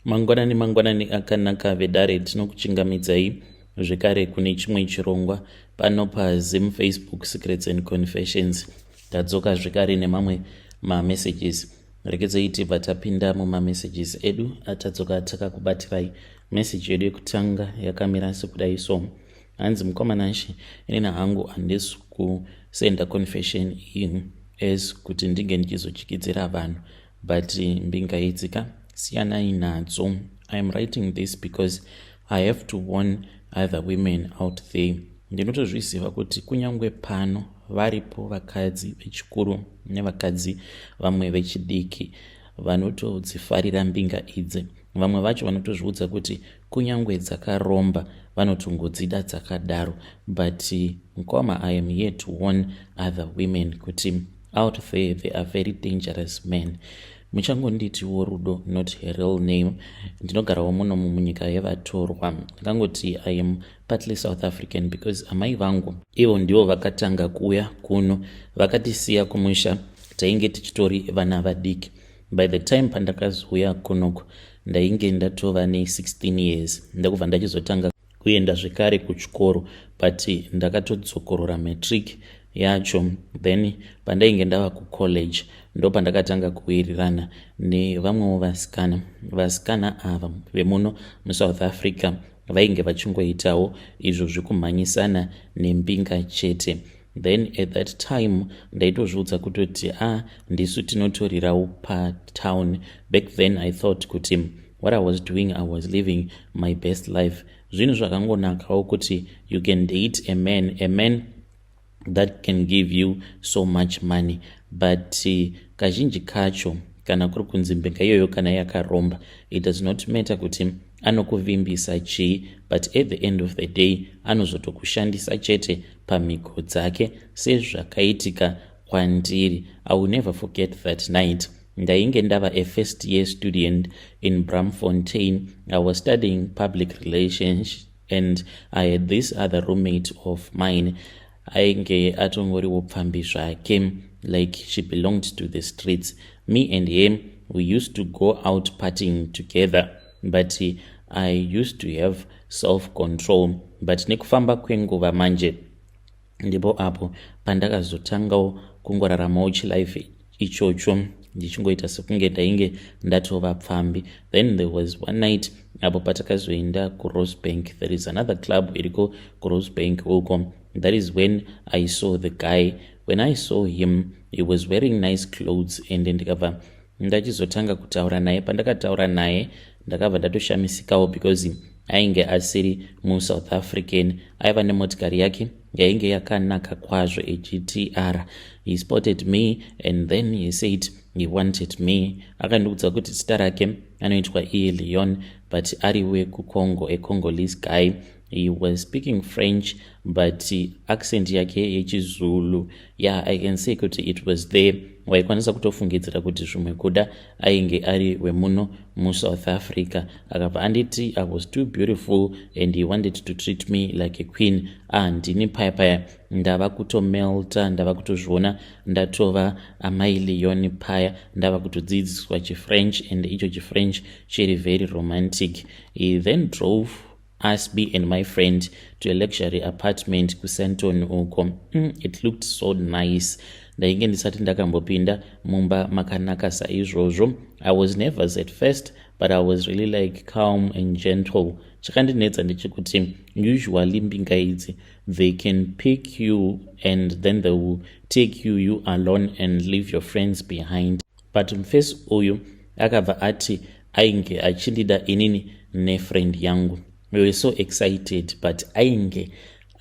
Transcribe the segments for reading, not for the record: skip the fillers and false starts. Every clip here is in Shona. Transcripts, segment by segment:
Mangwanani mangwanani akanaka vedare, tinokuchingamidzai zvekare kune chimwe chirongwa pano paZim Facebook Secrets and Confessions. Tadzoka zvekare nemamwe mamessages. Regedzai tibva tapinda mumamessages edu atadzoka takakubatirai. Message yedu yekutanga yakamira sekudai so. Hanzi mukoma Nashe, inini hangu handisi kusenda confession iyi as kuti ndinge ndichizochikidzira vanhu, but mbinga idzi ka, siyanai nadzo. I am writing this because I have to warn other women out there. Ndinotozviziva kuti kunyange pano varipo vakadzi vechikuru nevakadzi vamwe vechidiki vanotodzifarira mbinga idzi. Vamwe vacho vanotozviudza kuti kunyange dzakaromba vanotongodzida dzakadaro. But mukoma, I am here to warn other women kuti out there they are very dangerous men. Muchangonditiwo Rudo, not her real name. Ndinogarawo muno munyika yevatorwa. Ndingangoti I am partly South African because amai vangu ivo ndivo vakatanga kuuya kuno, vakatisiya kumusha tainge tichitori vana vadiki. By the time pandakazouya kunoku ndainge ndatova ne16 years. Ndakubva ndachizotanga kuenda zvekare kuchikoro, but ndakatodzokorora matric yacho. Then pandainge ndava kucollege ndo pandakatanga kuwirirana nevamwewo vasikana. Vasikana ava vemuno muSouth Africa vainge vachingoitawo izvo zvekumhanyisana nembinga chete. Then at that time ndaitozviudza kutoti a ah, ndisu tinotorirawo patown. Back then I thought kuti what I was doing, I was living my best life. Zvinhu zvakangonakawo kuti you can date a man that can give you so much money, but kazhinji kacho kana kuri kunzi mbinga iyoyo kana yakaromba, it does not matter kuti anokuvimbisa chii, but at the end of the day anozotokushandisa chete pamhiko dzake, sezvakaitika kwandiri. I will never forget that night. Ndainge ndava a first year student in Braamfontein. I was studying public relations and I had this other roommate of mine ainge atongoriwo pfambi zvake, like she belonged to the streets. Me and him, we used to go out partying together, but I used to have self control. But nekufamba kwenguva manje ndipo apo pandakazotangawo kungoraramawo chilife ichocho, ndichingoita sekunge ndainge ndatova pfambi. Then there was one night apo patakazoenda kuRosebank. There is another club iriko kuRosebank uko. That is when I saw the guy. When I saw him, he was wearing nice clothes and ndikabva ndachizotanga kutaura naye. Pandakataura naye ndakabva ndatoshamisikawo because ainge asiri muSouth African. Aiva nemotikari yake yainge yakanaka kwazvo, aGTR. He spotted me and then he said he wanted me. Akandiudza kuti zita rake anoitwa iye Leon, but ari wekuCongo, a Congolese guy. He was speaking French, but accent yake yechiZulu, yeah, I can say kuti it was there. Waikwanisa kutofungidzira kuti zvimwe kuda ainge ari wemuno muSouth Africa. Akabva anditi I was too beautiful and he wanted to treat me like a queen. Ah, ndini paya paya ndava kutomelta, ndava kutozviona ndatova amai Leon paya, ndava kutodzidziswa chiFrench, and icho chiFrench chiri very romantic. He then drove us, me and my friend, to a luxury apartment kuSandton uko. It looked so nice. Ndainge ndisati ndakambopinda mumba makanaka saizvozvo. I was nervous at first, but I was really like calm and gentle. Chakandinetsa ndechekuti usually mbinga idzi, they can pick you and then they will take you alone and leave your friends behind, but mufesi uyu akabva ati ainge achindida inini nefriend yangu. We were so excited, but ainge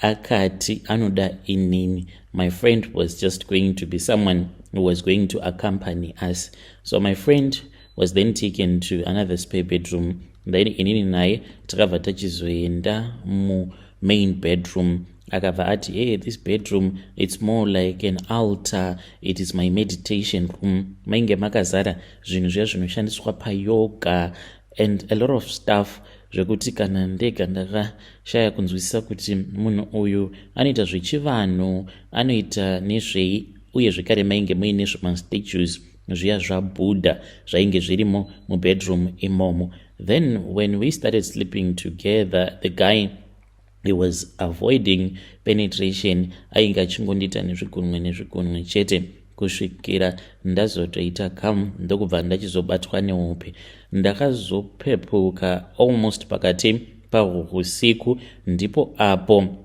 akati anoda inini. My friend was just going to be someone who was going to accompany us. So my friend was then taken to another spare bedroom, then inini naye takabva tachizoenda mumain bedroom. Akabva ati, "Hey, this bedroom, it's more like an altar. It is my meditation room." Mainge makazara zvinhu zviya zvinoshandiswa payoga and a lot of stuff, zvekuti kana ndega ndakashaya kunzwisisa kuti munhu uyu anoita zvechivanhu, anoita nezvei. Uye zvekare mainge muine zvemastatues. zviya zvaBuddha zvainge zvirimo mubedroom imomo. Then when we started sleeping together, the guy, he was avoiding penetration. Ainge achingondiita nezvigunwe nezvigunwe chete kusvikira ndazotoita come, ndokubva ndachizobatwa nehope. Ndakazopepuka almost pakati pahusiku. Ndipo apo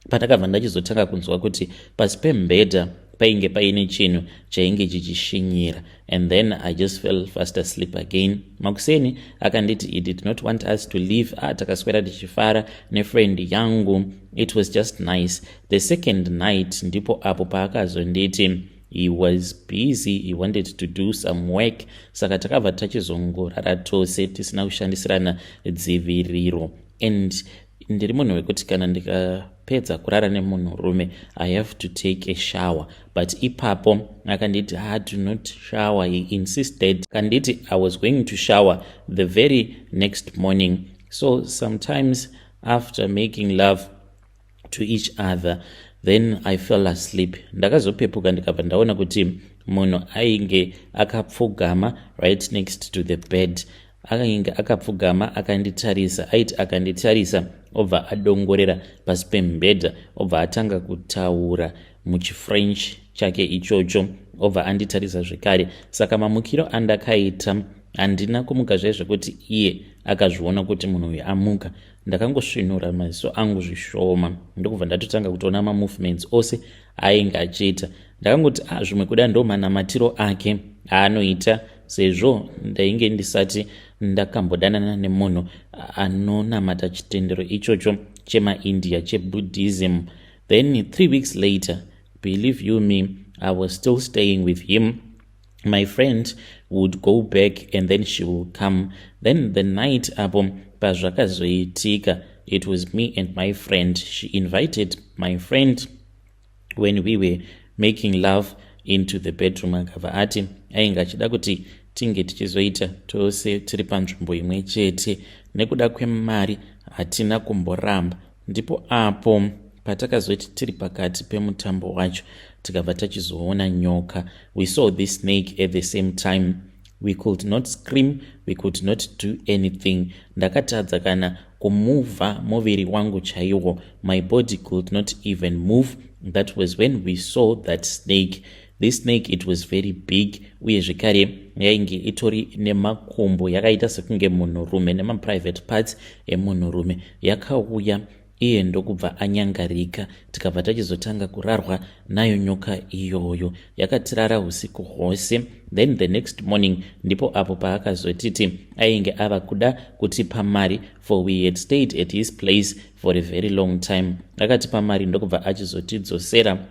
pandakabva ndachizotanga kunzwa kuti pasi pemubhedha painge paine chinhu chainge chichishinyira, and then I just fell fast asleep again. Makuseni akanditi he did not want us to leave. Ah, takaswera tichifara nefriend yangu. It was just nice. The second night ndipo apo paakazonditi he was busy, he wanted to do some work, saka takabva tachizongorara tose tisina kushandisirana dziviriro. And ndiri munhu wekuti kana ndikapedza kurara nemunhurume, I have to take a shower, but ipapo akanditi, "Ah, do not shower." He insisted, kanditi I was going to shower the very next morning. So sometimes after making love to each other, then I fell asleep. Ndakazopepuka ndikabva ndaona kuti munhu ainge akapfugama right next to the bed. Ainge akapfugama akanditarisa. Aiti akanditarisa, obva adongorera pasi pemubhedha, obva atanga kutaura muchiFrench chake ichocho, obva anditarisa zvekare. Saka mamukiro andakaita, handina kumuka zviya zvekuti iye akazviona kuti munhu uyu amuka. Ndakangosvinura maziso angu zvishoma, ndokubva ndatotanga kutoona mamovements ose ainge achiita. Ndakangoti, ah, zvimwe kuda ndo manamatiro ake aanoita, sezvo ndainge ndisati ndakambodanana nemunhu anonamata chitendero ichocho chemaIndia, cheBuddhism. Then 3 weeks later, believe you me, I was still staying with him. My friend would go back and then she will come. Then the night apo pazvakazoitika, it was me and my friend. She invited my friend when we were making love into the bedroom. Akabva ati ainge achida kuti tinge tichizoita tose tiri panzvimbo imwe chete. Nekuda kwemari hatina kumboramba. Ndipo apo patakazoti tiri pakati pemutambo wacho, tikabva tachizoona nyoka. We saw this snake at the same time. We could not scream, we could not do anything. Ndakatadza kana kumuvha muviri wangu chaiwo. My body could not even move. That was when we saw that snake. This snake, it was very big, uye zvekare yainge itori nemakumbo yakaita sekunge munhurume, nemaprivate parts emunhurume. Yakauya, iye ndokubva anyangarika. Tikabva tachizotanga kurarwa nayo nyoka iyoyo. Yakatirara usiku hwose. Then the next morning ndipo apo paakazotiti ainge ava kuda kutipa mari, for we had stayed at his place for a very long time. Akatipa mari, ndokubva achizotidzosera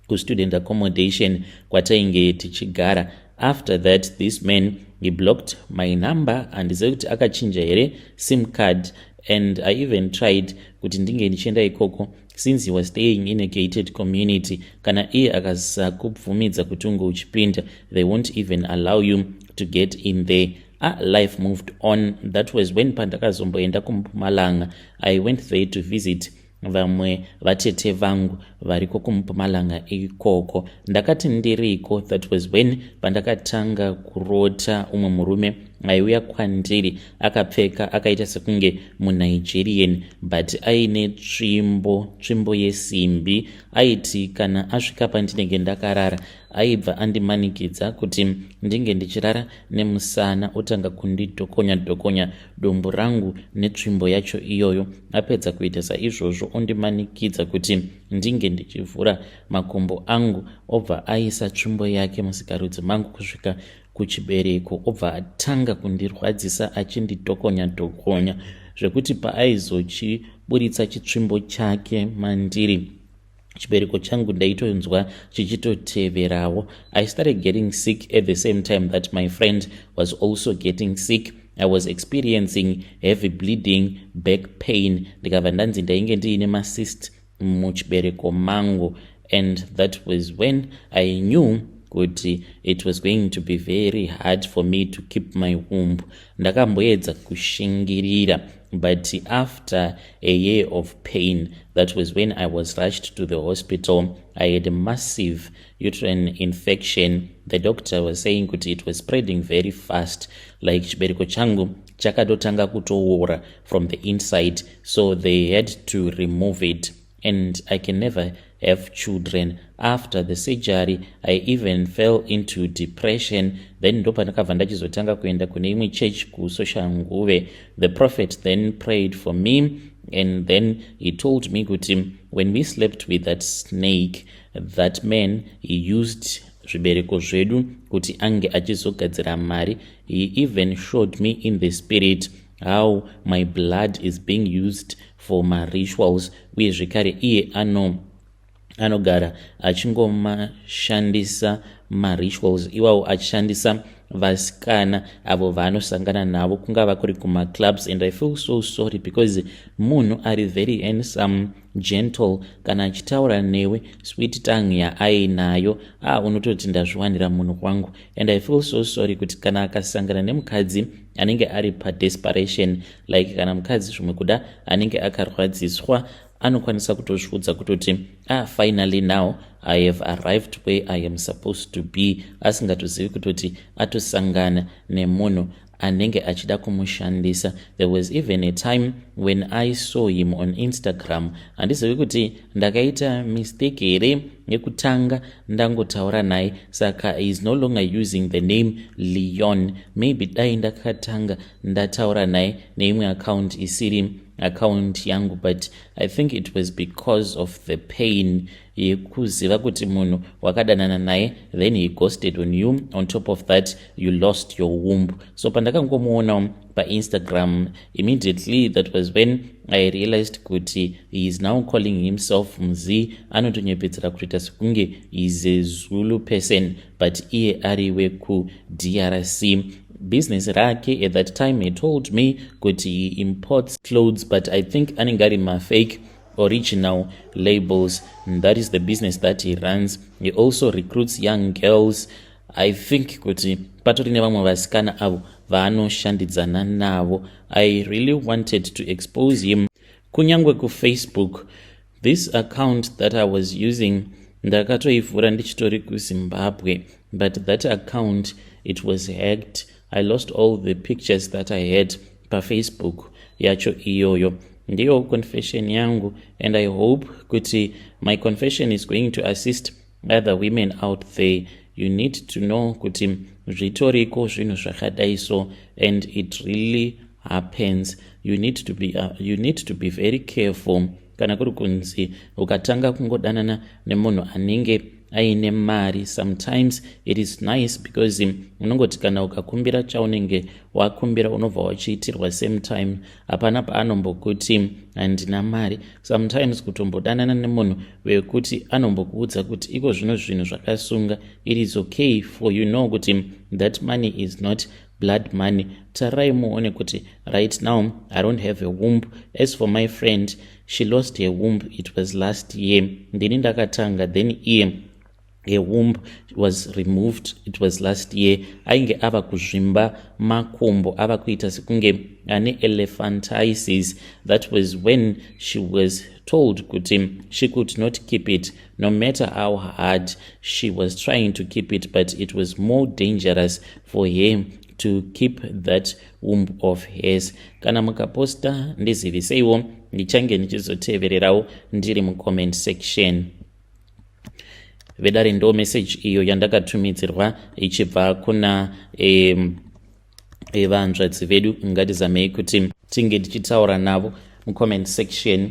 kustudent accommodation kwatainge tichigara. After that, this man, he blocked my number. Handizivi kuti akachinja here SIM card, and I even tried kuti ndinge ndichienda ikoko. Since he was staying in a gated community, kana iye akasakubvumidza kuti unge uchipinda, they won't even allow you to get in there. Ah, life moved on. That was when pandakazomboenda kuMupumalanga. I went there to visit vamwe vatete vangu variko kuMupumalanga ikoko. Ndakati ndiriko, that was when pandakatanga kurota umwe murume aiuya kwandiri akapfeka akaita sekunge muNigerian, but aine tsvimbo, tsvimbo yesimbi. Aiti kana asvika pandinenge ndakarara, aibva andimanikidza kuti ndinge ndichirara nemusana, otanga kundidhokonya dhokonya dumbu rangu netsvimbo yacho iyoyo. Apedza kuita saizvozvo, ondimanikidza kuti ndinge ndichivhura makumbo angu, obva aisa tsvimbo yake musikarudzi mangu kusvika kuchibereko, obva atanga kundirwadzisa achindidhokonya dhokonya, zvekuti paaizochiburitsa chitsvimbo chake mandiri, chibereko changu ndaitonzwa chichitoteverawo. I started getting sick at the same time that my friend was also getting sick. I was experiencing heavy bleeding, back pain. Ndikabva ndanzi ndainge ndiine macyst muchibereko mangu, and that was when I knew kuti it was going to be very hard for me to keep my womb. Ndakamboedza kushingirira. But after a year of pain, that was when I was rushed to the hospital. I had a massive uterine infection. The doctor was saying kuti it was spreading very fast, like chibereko changu chakatotanga kutoora from the inside, so they had to remove it and I can never have children. After the surgery, I even fell into depression. Then ndopandakabva ndachizotanga kuenda kune imwe church kuSoshanguve. The prophet then prayed for me and then he told me kuti when we slept with that snake, that man, he used zvibereko zvedu kuti ange achizogadzira mari. He even showed me in the spirit how my blood is being used for marituals. Uye zvekare iye anogara achingomashandisa marituals iwawo, achishandisa vasikana avo vaanosangana navo, kungava kuri kumaclubs. And I feel so sorry because munhu ari very handsome, gentle. Kana achitaura newe, sweet tongue yaainayo, a ah, unototi ndazviwanira munhu wangu. And I feel so sorry kuti kana akasangana nemukadzi anenge ari padesperation, like kana mukadzi zvimwe kuda anenge akarwadziswa, anokwanisa kutozviudza kutoti, "Ah, finally now I have arrived where I am supposed to be," asingatozivi kutoti atosangana nemunhu anenge achida kumushandisa. There was even a time when I saw him on Instagram. Handizivi kuti ndakaita mistake here yekutanga ndangotaura naye. Saka is no longer using the name Leon. Maybe dai ndakatanga ndataura naye neimwe account isiri account yangu, but I think it was because of the pain yekuziva kuti munhu wakadanana naye, then he ghosted on you. On top of that, you lost your womb. So pandakangomuona paInstagram, immediately that was when I realized kuti he is now calling himself Mzi. Anotonyepedzera kutoita sekunge is a Zulu person, but iye ari wekuDRC. Business rake, at that time he told me kuti he imports clothes, but I think anenge ari mafake original labels, and that is the business that he runs. He also recruits young girls. I think kuti patori nevamwe vasikana avo vaanoshandidzana navo. I really wanted to expose him kunyange kuFacebook. This account that I was using, ndakatoivhura ndichitori kuZimbabwe, but that account, it was hacked. I lost all the pictures that I had paFacebook yacho iyoyo. Ndiyo confession yangu, and I hope kuti my confession is going to assist other women out there. You need to know kuti zvitoriko zvinhu zvakadai so, and it really happens. You need to be very careful. Kana kuri kunzi ukatanga kungodanana nemunhu anenge aine mari, sometimes it is nice because unongoti kana ukakumbira chaunenge wakumbira, unobva wachiitirwa same time. Hapana paanombokuti handina mari. Sometimes kutombodanana nemunhu wekuti anombokuudza kuti iko zvino zvinhu zvakasunga, it is okay for you know kuti that money is not blood money. Tarirai muone kuti right now I don't have a womb. As for my friend, she lost her womb. It was last year. Ndini ndakatanga, then iye, her womb was removed. It was last year. Ainge ava kuzvimba makumbo, ava kuita sekunge ane elephantiasis. That was when she was told kuti she could not keep it, no matter how hard she was trying to keep it, but it was more dangerous for her to keep that womb of hers. Kana mukaposta, ndiziviseiwo, ndichange ndichizotevererawo ndiri mucomment section. Vedare, ndo message iyo yandakatumidzirwa ichibva kuna vanzvadzi vedu. Ngatizamei kuti tinge tichitaura navo mucomment section.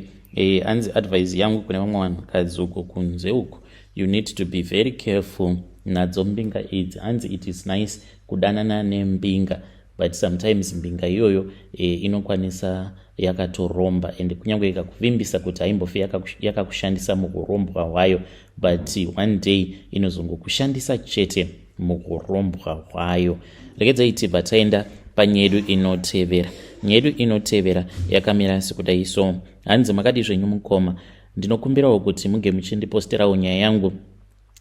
Anzi advice yangu kune vamwe vanhukadzi uko kunze uko, you need to be very careful nadzo mbinga idzi. Hanzi it is nice kudanana nembinga, but sometimes mbinga iyoyo inokwanisa yakatoromba, and kunyange ikakuvimbisa kuti haimbofi yakakushandisa muurombwa hwayo, but one day inozongokushandisa chete muurombwa hwayo. Regedzai tibva taenda panyedu inotevera. Nyedu inotevera yakamira sekudai so. Hanzi, "Makadi zvenyu mukoma? Ndinokumbirawo kuti muge muchindiposterawo nyaya yangu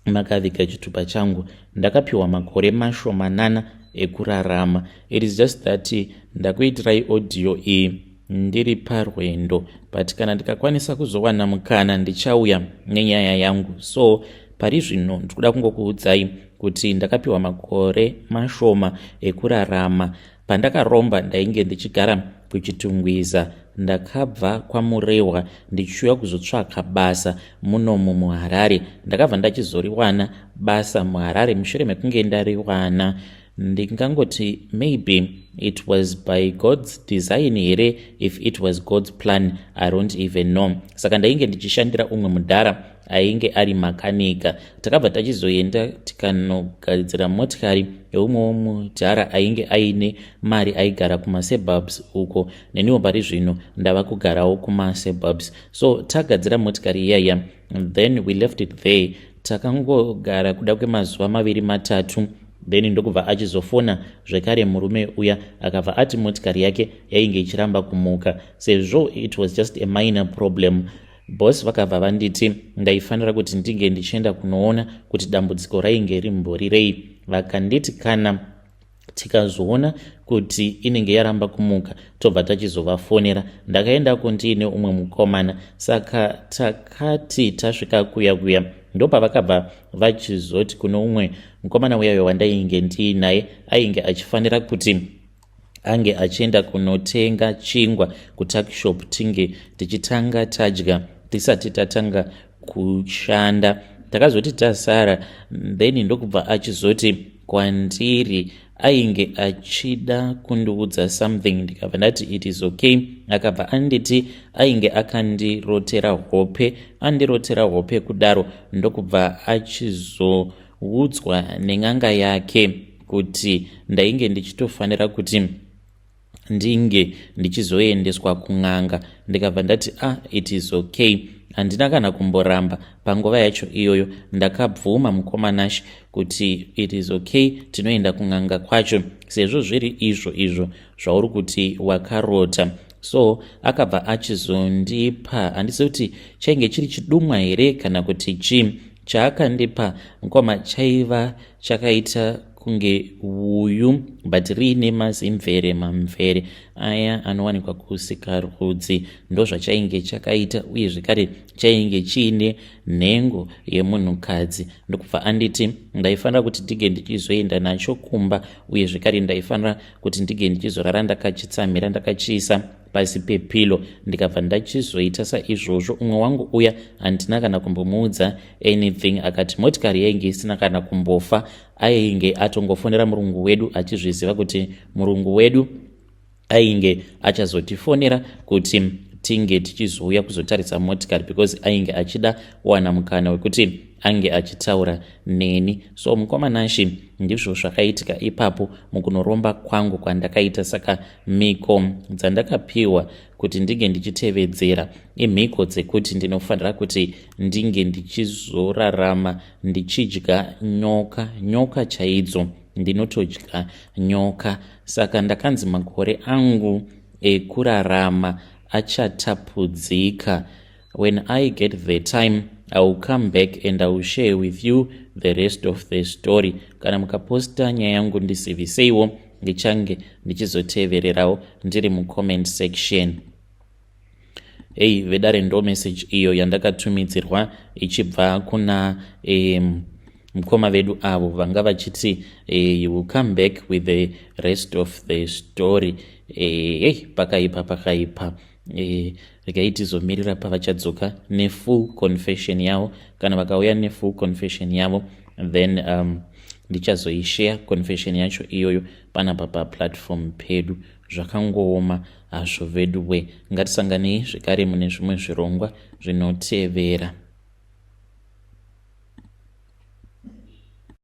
makaviga chitupa changu. Ndakapiwa makore mashomanana ekurarama. It is just that ndakuitirai audio iyi. Ndiri parwendo, but kana ndikakwanisa kuzowana mukana, ndichauya nenyaya yangu. So pari zvino ndikuda kungokuudzai kuti ndakapiwa makore mashoma ekurarama. Pandakaromba ndainge ndichigara kuChitungwiza. Ndakabva kwaMurehwa ndichiuya kuzotsvaka basa munomu muHarare. Ndakabva ndachizoriwana basa muHarare. Mushure mekunge ndariwana, ndingangoti maybe it was by God's design here, if it was God's plan, I don't even know. Saka ndainge ndichishandira umwe mudhara ainge ari makanika. Takabva tachizoenda tikanogadzira motikari yeumwewo mudhara ainge aine mari, aigara kumasuburbs uko. Neniwo pari zvino ndava kugarawo kumasuburbs. So tagadzira motikari iyaya, then we left it there. Takangogara kuda kwemazuva 2 3, then ndokubva achizofona zvekare murume uya. Akabva ati motikari yake yainge ichiramba kumuka. Sezvo it was just a minor problem, boss vakabva vanditi ndaifanira kuti ndinge ndichienda kunoona kuti dambudziko rainge rimborirei. Vakanditi kana tikazoona kuti inenge yaramba kumuka, tobva tachizovafonera. Ndakaendako ndiine umwe mukomana. Saka takati tasvika kuya kuya, ndopavakabva vachizoti kune umwe mukomana uyayo wandainge ndiinaye, ainge achifanira kuti ange achienda kunotenga chingwa kutuckshop, tinge tichitanga tadya tisati tatanga kushanda. Takazoti tasara, then ndokubva achizoti kwandiri ainge achida kundiudza something. Ndikabva ndati it is okay. Akabva anditi ainge akandirotera hope. Andirotera hope kudaro, ndokubva achizoudzwa nen'anga yake kuti ndainge ndichitofanira kuti ndinge ndichizoendeswa kun'anga. Ndikabva ndati, "Ah, it is okay." Handina kana kumboramba panguva yacho iyoyo. Ndakabvuma, mukoma Nash, kuti it is okay, tinoenda kun'anga kwacho sezvo zviri izvo izvo zvauri kuti wakarota. So akabva achizondipa, handisi kuti chainge chiri chidumwa here kana kuti chii chaakandipa, mukoma. Chaiva chakaita kunge uyu, but riine mazimvere mamvere aya anowanikwa kusikarudzi. Ndo zvachainge chakaita, uye zvekare chainge chiine nhengo yemunhukadzi. Ndokubva anditi ndaifanira kuti ndige ndichizoenda nacho kumba, uye zvekare ndaifanira kuti ndige ndichizorara ndakachitsamhira, ndakachiisa pasi pepillow. Ndikabva ndachizoita saizvozvo. Umwe wangu uya handina kana kumbomuudza anything. Akati motikari yainge isina kana kumbofa. Ainge atongofonera murungu wedu, achizviziva kuti murungu wedu ainge achazotifonera kuti tinge tichizouya kuzotarisa motikari, because ainge achida kuwana mukana wekuti ange achitaura neni. So mukoma Nashi, ndizvo zvakaitika ipapo mukunoromba kwangu kwandakaita. Saka mhiko dzandakapiwa kuti ndinge ndichitevedzera imhiko dzekuti ndinofanira kuti ndinge ndichizorarama ndichidya nyoka, nyoka chaidzo. Ndinotodya nyoka. Saka ndakanzi makore angu ekurarama achatapudzika. When I get the time, I will come back and I will share with you the rest of the story. Kana mukaposta nyaya yangu, ndisiviseiwo, ndichange ndichizotevererawo ndiri mucomment section. Ei vedare, ndo message iyo yandakatumidzirwa ichibva kuna mukoma vedu avo vanga vachiti you will come back with the rest of the story. Hey, pakaipa, pakaipa. Regai tizomirira pavachadzoka nefull confession yavo. Kana vakauya nefull confession yavo, then ndichazoishare confession yacho iyoyo panapa paplatform pedu. Zvakangooma hazvo vedu we. Ngatisanganei zvekare mune zvimwe zvirongwa zvinotevera.